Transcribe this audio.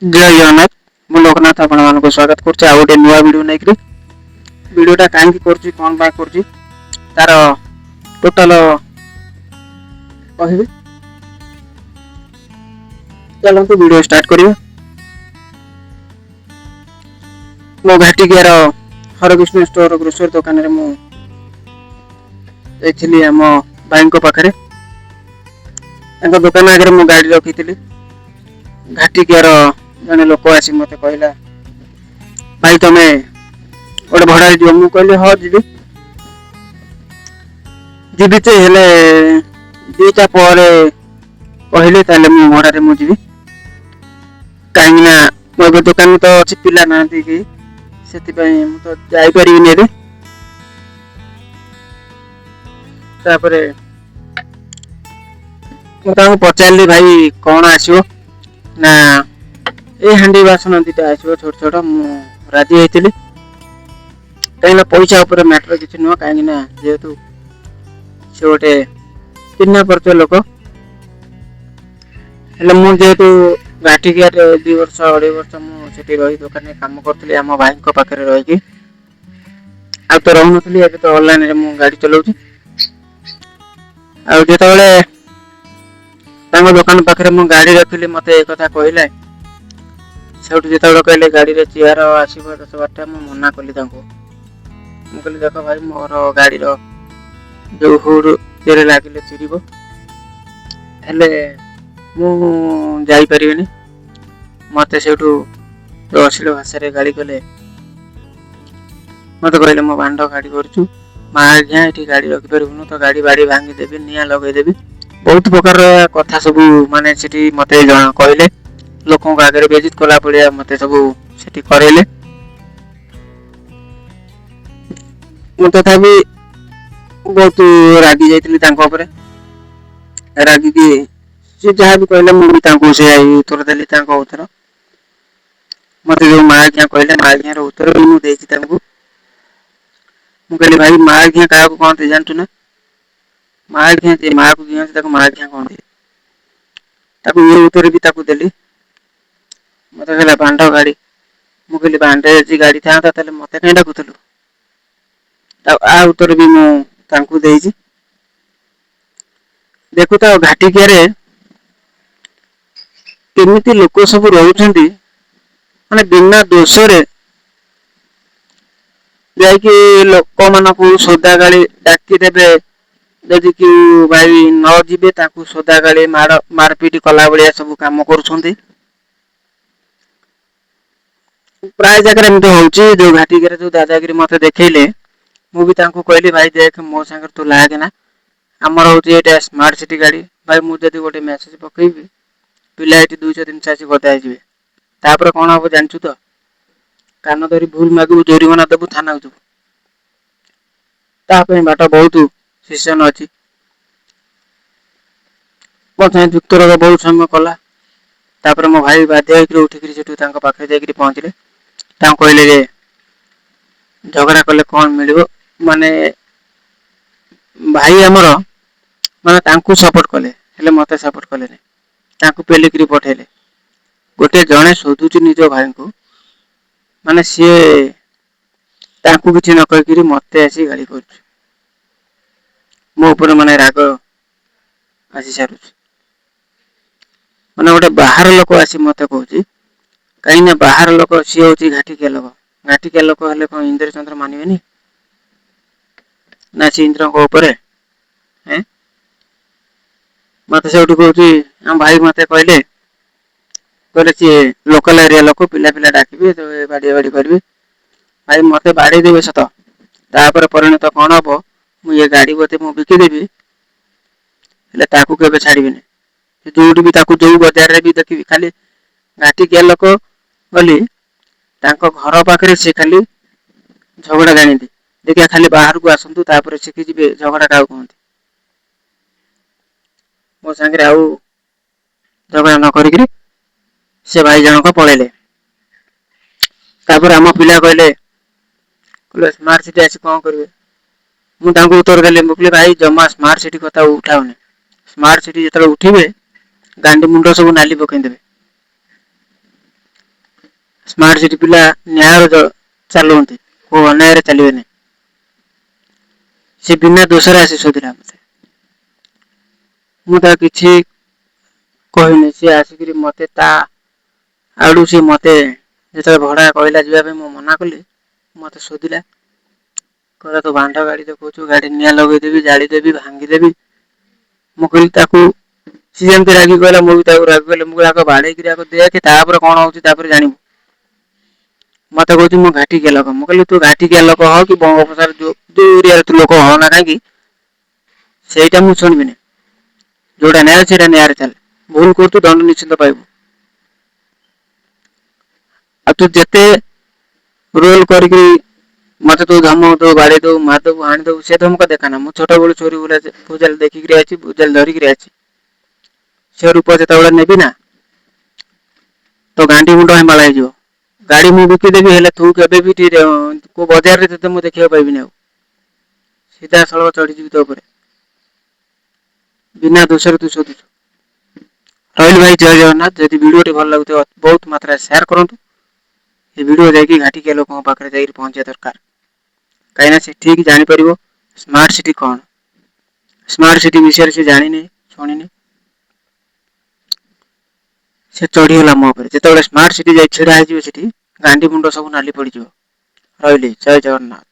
ଜୟ ଜଗନ୍ନାଥ। ମୁଁ ଲୋକନାଥ, ଆପଣମାନଙ୍କୁ ସ୍ୱାଗତ କରୁଛି ଆଉ ଗୋଟେ ନୂଆ ଭିଡ଼ିଓ ନେଇକରି। ଭିଡ଼ିଓଟା କାହିଁକି କରୁଛି, କ'ଣ ପାଇଁ କରୁଛି, ତାର ଟୋଟାଲ କହିବି। ଚାଲନ୍ତୁ, ଭିଡ଼ିଓ ଷ୍ଟାର୍ଟ କରିବା। ମୋ ଘାଟିକିଆର ହରକୃଷ୍ଣ ଷ୍ଟୋର ଗ୍ରୋସରୀ ଦୋକାନରେ ମୁଁ ଯାଇଥିଲି। ଆମ ଭାଇଙ୍କ ପାଖରେ, ତାଙ୍କ ଦୋକାନ ଆଗରେ ମୁଁ ଗାଡ଼ି ରଖିଥିଲି। ଘାଟିକିଆର ଜଣେ ଲୋକ ଆସି ମୋତେ କହିଲା, "ଭାଇ, ତମେ ଗୋଟେ ଭଡ଼ାରେ ଯିବ?" ମୁଁ କହିଲି, "ହଁ, ଯିବି।" ଯିବି ତ, ହେଲେ 2ଟା ପରେ କହିଲେ ତାହେଲେ ମୁଁ ଭଡ଼ାରେ ମୁଁ ଯିବି, କାହିଁକି ନା ମୁଁ ଏବେ ଦୋକାନ ତ ଅଛି, ପିଲା ନାହାନ୍ତି କେହି, ସେଥିପାଇଁ ମୁଁ ତ ଯାଇପାରିବିନି ଏବେ। ତାପରେ ମୁଁ ତାଙ୍କୁ ପଚାରିଲି, "ଭାଇ, କ'ଣ ଆସିବ?" ନା, ଏଇ ହାଣ୍ଡି ବାସନ 2ଟା ଆସିବ ଛୋଟ ଛୋଟ। ମୁଁ ରାଜି ହେଇଥିଲି, କାହିଁକିନା ପଇସା ଉପରେ ମ୍ୟାଟର କିଛି ନୁହଁ, କାହିଁକି ନା ଯେହେତୁ ସେ ଗୋଟେ ଚିହ୍ନା ପରିଚୟ ଲୋକ। ହେଲେ ମୁଁ ଯେହେତୁ ଘାଟିକିଆରେ 2 ବର୍ଷ, 2.5 ବର୍ଷ ମୁଁ ସେଠି ରହି ଦୋକାନରେ କାମ କରୁଥିଲି ଆମ ଭାଇଙ୍କ ପାଖରେ ରହିକି। ଆଉ ତ ରହୁନଥିଲି, ଏବେ ତ ଅନଲାଇନରେ ମୁଁ ଗାଡ଼ି ଚଲାଉଛି। ଆଉ ଯେତେବେଳେ ତାଙ୍କ ଦୋକାନ ପାଖରେ ମୁଁ ଗାଡ଼ି ରଖିଲି, ମୋତେ ଏ କଥା କହିଲେ। ସେଇଠୁ ଯେତେବେଳେ କହିଲେ ଗାଡ଼ିରେ ଚେୟାର ଆସିବ 10-12ଟା, ମୁଁ ମନା କଲି ତାଙ୍କୁ। ମୁଁ କହିଲି, "ଦେଖ ଭାଇ, ମୋର ଗାଡ଼ିର ଯୋଉ ହୁଡ଼ ଦେହରେ ଲାଗିଲେ ଚିରିବ, ହେଲେ ମୁଁ ଯାଇପାରିବିନି।" ମୋତେ ସେଇଠୁ ଯୋଉ ଅଶ୍ଳୀଳ ଭାଷାରେ ଗାଳି କଲେ। ମୋତେ କହିଲେ, "ମୋ ବାଣ୍ଡ ଗାଡ଼ି କରୁଛୁ, ମାଆଘିଆଁ, ଏଠି ଗାଡ଼ି ରଖିପାରିବୁନୁ, ତ ଗାଡ଼ି ବାଡ଼ି ଭାଙ୍ଗିଦେବି, ନିଆଁ ଲଗେଇଦେବି।" ବହୁତ ପ୍ରକାରର କଥା ସବୁ ମାନେ ସେଠି ମୋତେ ଜଣ କହିଲେ। ଲୋକଙ୍କ ଆଗରେ ବେଜିତ କଲା ଭଳିଆ ମୋତେ ସବୁ ସେଠି କରେଇଲେ। ମୁଁ ତଥାପି ବହୁତ ରାଗି ଯାଇଥିଲି ତାଙ୍କ ଉପରେ। ରାଗିକି ସେ ଯାହା ବି କହିଲେ, ମୁଁ ବି ତାଙ୍କୁ ସେ ଉତ୍ତର ଦେଲି। ତାଙ୍କ ଉତ୍ତର ମୋତେ ଯୋଉ ମାଆଘିଆଁ କହିଲେ, ମାଆଘିଆଁର ଉତ୍ତର ବି ମୁଁ ଦେଇଛି ତାଙ୍କୁ। ମୁଁ କହିଲି, "ଭାଇ, ମାଆଘିଆଁ କାହାକୁ କହନ୍ତି ଜାଣିଛୁ ନା? ମାଆଘିଆଁ, ଯିଏ ମାଆକୁ ଗିହନ୍ତି ତାକୁ ମାଆଘିଆଁ କହନ୍ତି।" ତାକୁ ଇଏ ଉତ୍ତର ବି ତାକୁ ଦେଲି। ମତେ କହିଲା, "ବାଣ୍ଡ ଗାଡ଼ି।" ମୁଁ କହିଲି, "ବାଣ୍ଡରେ ଯଦି ଗାଡ଼ି ଥାନ୍ତା, ତାହେଲେ ମତେ କାହିଁ ଡାକୁଥିଲୁ?" ଆ ଉତ୍ତର ବି ମୁଁ ତାଙ୍କୁ ଦେଇଛି। ଦେଖୁଥାଅ, ଘାଟିକିଆରେ କେମିତି ଲୋକ ସବୁ ରହୁଛନ୍ତି। ମାନେ ବିନା ଦୋଷରେ ଯାଇକି ଲୋକମାନଙ୍କୁ ସୋଦା ଗାଳି ଡାକିଦେବେ। ଯଦି କି ଭାଇ ନ ଯିବେ, ତାଙ୍କୁ ସୋଦା ଗାଳି, ମାଡ଼ ମାରପିଟ କଲା ଭଳିଆ ସବୁ କାମ କରୁଛନ୍ତି। ପ୍ରାୟ ଜାଗାରେ ଏମିତି ହଉଛି। ଯୋଉ ଘାଟିକିଆରେ ଯୋଉ ଦାଦାଗିରି ମତେ ଦେଖେଇଲେ, ମୁଁ ବି ତାଙ୍କୁ କହିଲି, "ଭାଇ, ଦେଖ, ମୋ ସାଙ୍ଗରେ ତୁ ଲାଗେନା। ଆମର ହଉଛି ଏଇଟା ସ୍ମାର୍ଟ ସିଟି ଗାଡ଼ି। ଭାଇ, ମୁଁ ଯଦି ଗୋଟେ ମେସେଜ ପକେଇବି, ପିଲା ଏଠି 200-300 ଆସି ଗଦା ହେଇଯିବେ। ତାପରେ କଣ ହବ ଜାଣିଛୁ ତ? କାନ ଧରି ଭୁଲ ମାଗିବୁ, ଜୋରିମାନା ଦେବୁ, ଥାନାକୁ ଯିବୁ। ତା ପାଇଁ ବାଟ ବହୁତ ସିସନ ଅଛି।" ମୋ ସାଙ୍ଗେ ଯୁକ୍ତରକ ବହୁତ ସମୟ କଲା। ତାପରେ ମୋ ଭାଇ ବାଧ୍ୟ ହେଇକିରି ଉଠିକିରି ସେଠୁ ତାଙ୍କ ପାଖରେ ଯାଇକିରି ପହଞ୍ଚିଲେ। ତାଙ୍କୁ କହିଲେ ଯେ ଝଗଡ଼ା କଲେ କଣ ମିଳିବ? ମାନେ ଭାଇ ଆମର ମାନେ ତାଙ୍କୁ ସପୋର୍ଟ କଲେ, ହେଲେ ମତେ ସପୋର୍ଟ କଲେନି। ତାଙ୍କୁ ପେଲିକିରି ପଠେଇଲେ। ଗୋଟେ ଜଣେ ଶୋଧୁଛି ନିଜ ଭାଇଙ୍କୁ, ମାନେ ସିଏ ତାଙ୍କୁ କିଛି ନ କହିକିରି ମତେ ଆସି ଗାଳି କରୁଛି। ମୋ ଉପରେ ମାନେ ରାଗ ଆସି ସାରୁଛି। ମାନେ ଗୋଟେ ବାହାର ଲୋକ ଆସି ମତେ କହୁଛି, କାହିଁକି ନା ବାହାର ଲୋକ, ସିଏ ହଉଛି ଘାଟିକିଆ ଲୋକ। ଘାଟିକିଆ ଲୋକ ହେଲେ କଣ ଇନ୍ଦ୍ର ଚନ୍ଦ୍ର ମାନିବେନି ନା? ସେ ଇନ୍ଦ୍ରଙ୍କ ଉପରେ। ମତେ ସେଇଠୁ କହୁଛି। ଆମ ଭାଇ ମତେ କହିଲେ, କହିଲେ, ସିଏ ଲୋକାଲ ଏରିଆ ଲୋକ, ପିଲା ପିଲା ଡାକିବେ, ତ ବାଡ଼ିଆ ବାଡ଼ି କରିବେ। ଭାଇ, ମତେ ବାଡ଼େଇ ଦେବେ ସତ, ତାପରେ ପରିଣତ କଣ ହବ? ମୁଁ ଏ ଗାଡ଼ି ବୋଧେ ମୁଁ ବିକିଦେବି, ହେଲେ ତାକୁ କେବେ ଛାଡ଼ିବିନି। ଯୋଉଠି ବି ତାକୁ ଯୋଉ ବଜାରରେ ବି ଦେଖିବି, ଖାଲି ଘାଟିକିଆ ଲୋକ ବୋଲି ତାଙ୍କ ଘର ପାଖରେ ସେ ଖାଲି ଝଗଡ଼ା ଜାଣନ୍ତି। ଦେଖିବା, ଖାଲି ବାହାରକୁ ଆସନ୍ତୁ, ତାପରେ ଶିଖିଯିବେ ଝଗଡ଼ା କାହାକୁ କୁହନ୍ତି। ମୋ ସାଙ୍ଗରେ ଆଉ ଝଗଡ଼ା ନ କରିକିରି ସେ ଭାଇ ଜଣକ ପଳେଇଲେ। ତାପରେ ଆମ ପିଲା କହିଲେ, କହିଲେ, "ସ୍ମାର୍ଟ ସିଟି ଆସି କଣ କରିବେ?" ମୁଁ ତାଙ୍କୁ ଉତ୍ତର ଦେଲି। ମୁଁ କହିଲି, "ଭାଇ, ଜମା ସ୍ମାର୍ଟ ସିଟି କଥା ଉଠାଅନି। ସ୍ମାର୍ଟ ସିଟି ଯେତେବେଳେ ଉଠିବେ, ଗାଣ୍ଡି ମୁଣ୍ଡ ସବୁ ନାଲି ପକେଇଦେବେ।" ସ୍ମାର୍ଟ ସିଟି ପିଲା ନ୍ୟାୟରେ ଚାଲନ୍ତି, କୋଉ ଅନ୍ୟାୟରେ ଚାଲିବେନି। ସେ ବିନା ଦୋଷରେ ଆସି ଶୋଧିଲା ମତେ। ମୁଁ ତାକୁ କିଛି କହିନି। ସିଏ ଆସିକିରି ମତେ ତା ଆଡୁ ସିଏ ମତେ ଯେତେବେଳେ ଭଡ଼ା କହିଲା ଯିବା ପାଇଁ, ମୁଁ ମନା କଲି। ମତେ ଶୋଧିଲା, କହିଲା, ତୁ ବାଣ୍ଡ ଗାଡ଼ି ଦେଖାଉଛୁ, ଗାଡ଼ି ନିଆଁ ଲଗେଇଦେବି, ଜାଳିଦେବି, ଭାଙ୍ଗିଦେବି। ମୁଁ କହିଲି ତାକୁ, ସିଏ ଯେମିତି ରାଗି କହିଲା, ମୁଁ ବି ତାକୁ ରାଗି କହିଲି। ମୁଁ କହିଲି, ଆଗ ବାଡ଼େଇକିରି ଆଗ ଦେଖେ, ତାପରେ କଣ ହଉଛି ତାପରେ ଜାଣିବୁ। ମତେ କହୁଛି, ମୁଁ ଘାଟିକିଆ ଲୋକ। ମୁଁ କହିଲି, ତୁ ଘାଟିକିଆ ଲୋକ ହ କି ବଙ୍ଗୋପସାଗର, ଯୋଉ ଯୋଉ ଏରିଆରେ ତୁ ଲୋକ ହ ନା କାହିଁକି, ସେଇଟା ମୁଁ ଶୁଣିବିନି। ଯୋଉଟା ନ୍ୟାୟ, ସେଇଟା ନ୍ୟାୟରେ ଚାଲେ। ଭୁଲ କରୁଛୁ, ଦଣ୍ଡ ନିଶ୍ଚିନ୍ତ ପାଇବୁ। ଆଉ ତୁ ଯେତେ ରୋଲ କରିକି ମତେ ତୁ ଧମକ ଦବୁ, ବାଡେଇ ଦବୁ, ମାରିଦବୁ, ହାଣିଦବୁ, ସେ ଧମକ ଦେଖାନା। ମୁଁ ଛୋଟବେଳୁ ଚୋରି ଭୁଜାଲି ଦେଖିକିରି ଆସିଛି, ଭୁଜାଲି ଧରିକିରି ଆସିଛି। ସେ ରୂପ ଯେତେବେଳେ ନେବି ନା, ତୋ ଗାଣ୍ଡି ମୁଣ୍ଡ ହେମ୍ବାଳ ହେଇଯିବ। ଗାଡି ମୁଁ ବିକିଦେବି, ହେଲେ ତୁ କେବେ ବି କୋଉ ବଜାରରେ ତତେ ମୁଁ ଦେଖିବାକୁ ପାଇବିନି। ଆଉ ସିଧାସଳଖ ଚଢିଯିବି ତୋ ଉପରେ। ବିନା ଦୋଷରେ ତୁ ଶୋଧୁଛୁ। ରହିଲି ଭାଇ, ଜୟ ଜଗନ୍ନାଥ। ଯଦି ଭିଡ଼ିଓଟି ଭଲ ଲାଗୁଥିବ, ବହୁତ ମାତ୍ରାରେ ସେୟାର କରନ୍ତୁ। ଏ ଭିଡ଼ିଓ ଯାଇକି ଘାଟିକିଆ ଲୋକଙ୍କ ପାଖରେ ଯାଇକି ପହଞ୍ଚିବା ଦରକାର, କାହିଁକିନା ସେ ଠିକ ଜାଣିପାରିବ ସ୍ମାର୍ଟ ସିଟି କ'ଣ। ସ୍ମାର୍ଟ ସିଟି ବିଷୟରେ ସେ ଜାଣିନି, ଶୁଣିନି। ସେ ଚଢିଗଲା ମୋ ଉପରେ। ଯେତେବେଳେ ସ୍ମାର୍ଟ ସିଟି ଯାଇ ଛିଡା ହେଇଯିବ, ସେଠି ଗାଣ୍ଡି ମୁଣ୍ଡ ସବୁ ନାଲି ପଡିଯିବ। ରହିଲି, ଜୟ ଜଗନ୍ନାଥ।